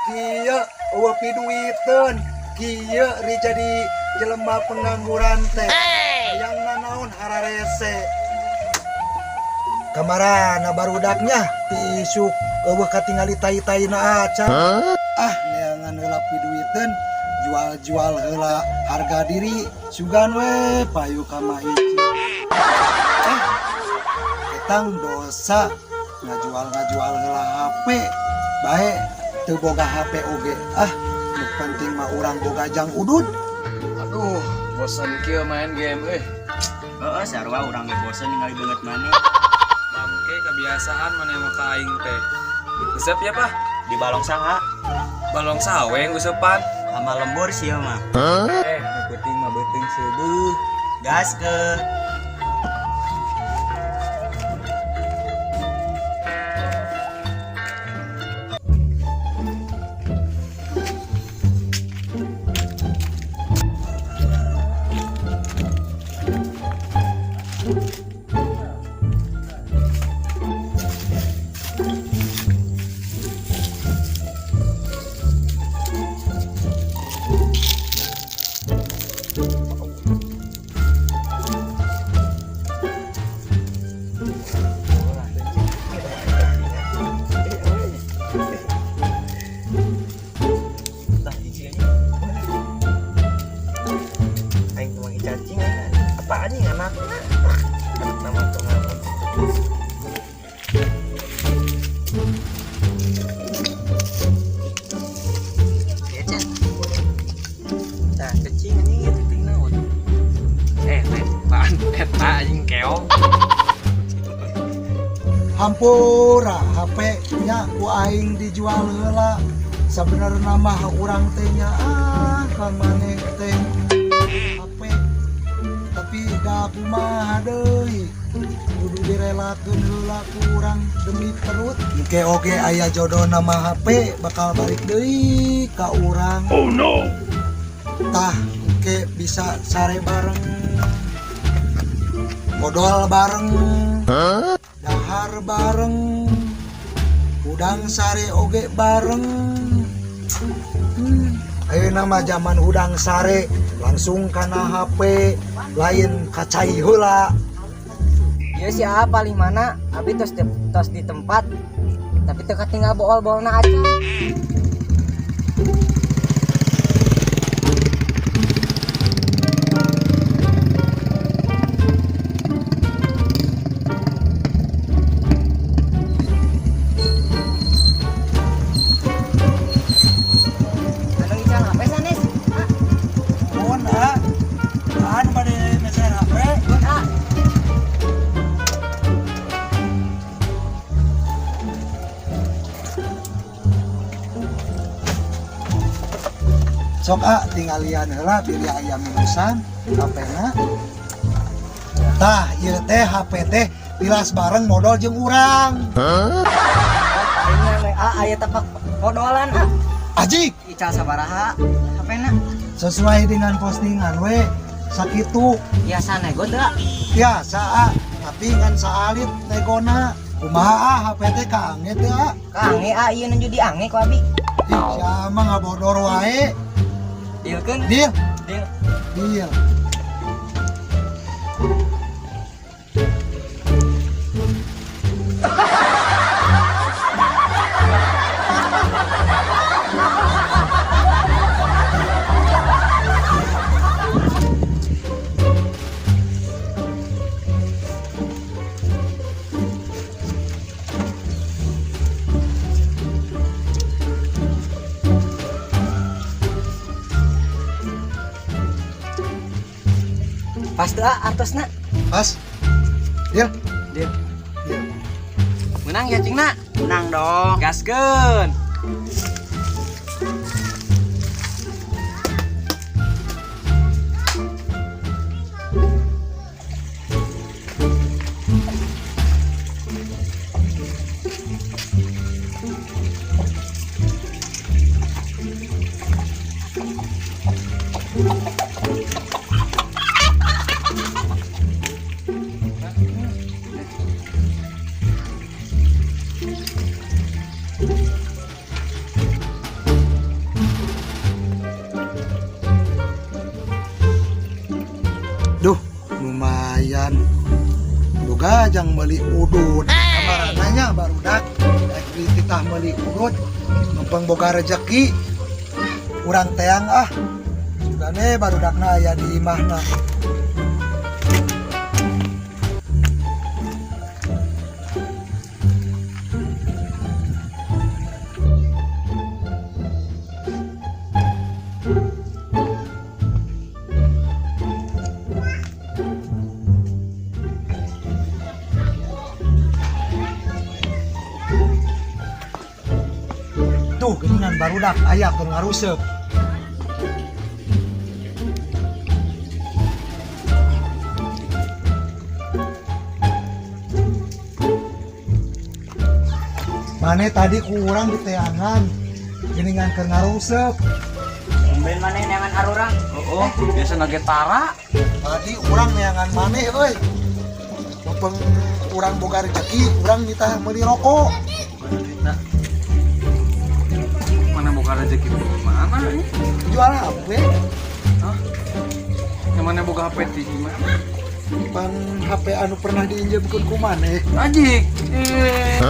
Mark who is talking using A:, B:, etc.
A: Kieu euweuh piduiteun, kieu ri jadi jelema pengangguran teh. Hayang nanaon hararese. Kamarana barudaknya ti isuk euweuh katingali tai-taina acan. Ah, neangan heula piduiteun, jual-jual heula harga diri, sugan we payu ka Maici. Eh, etang dosa ngajual-ngajual heula HP. Bae teu boga HP oge. Ah, nu penting mah urang boga jang udud.
B: Aduh, bosan kieu main game euy.
C: Heeh, sarua urang ge bosen ningali beungeut maneh.
B: Bangke kebiasaan maneh mah ka aing teh. Usep ya, Pak?
C: Di balong saha?
B: Balong sawe ngusepan.
C: Sama lembur sih mah.
B: Eh, nu penting mah beuteung seubeuh.
C: Gas ke.
D: Aing tukang cacing apa anjing anakna anak nama tukang. Nah, cacing anjing itu ting naon?
B: Eh, teh, apaan eta anjing keong.
A: Hampura HP nya ku aing dijual heula. Sabenerna mah urang teh nya ah ka maneh teh HP, tapi da kumaha deui, kudu direlakeun heula ku urang demi perut. Engke oge aya jodohna mah HP bakal balik deui ka urang. Oh no. Tah engke bisa sare bareng, modal bareng, dahar bareng, udang sare oge bareng. Ayeuna mah zaman udang sare langsung kana HP, lain kacai heula.
D: Ieu si A paling mana? Abi tos di tempat tapi teu katinggal bool-boolna acan. Anu ngical HP sanes? Ah,
A: Mohon ah, anu bade meser HP.
D: Mun ah.
A: Sok ah tinggalian heula bilih aya minusan HP-na. Tah ieu teh HP teh tilas bareng modal jeung urang.
D: Aing we ah aya tapak podolan ah.
A: Ajik.
D: Ical sabaraha HP-na?
A: Sesuai dengan postingan we sakitu.
D: Biasa nego teu?
A: Biasa ah, tapi ngan saalit negona. Kumaha ah HP teh kaange teh ah?
D: Kaange ah, ieu nuju diange ku abi.
A: Ih, siapa ngabodor wae.
D: Dealkeun.
A: Deal.
D: Deal.
A: Deal.
D: Pas teu ah artosna?
A: Pas. Deal.
D: Deal.
A: Deal.
D: Menang ya cingna?
C: Menang dong.
D: Gaskeun.
A: Boga jang meuli udud. Kamarana nya barudak rek dititah meuli udud numpang boga rejeki. Urang teang ah. Sugane barudakna aya di imahna. Tuh geuningan barudak aya keur ngaruseup. Mane tadi ku urang diteangan geuningan keur ngaruseup.
D: Tumben maneh neangan arurang.
B: Oh, biasa nagetara.
A: Tadi urang neangan maneh euy. Mumpung urang boga rezeki, urang nitah meuli rokok.
B: Nah. Mana boga rezeki di mana ini?
A: Jual HP,
B: Hah? Yang mana boga HP di mana?
A: pan HP anu pernah diinjemkeun ku maneh.
B: Ajik. Eh.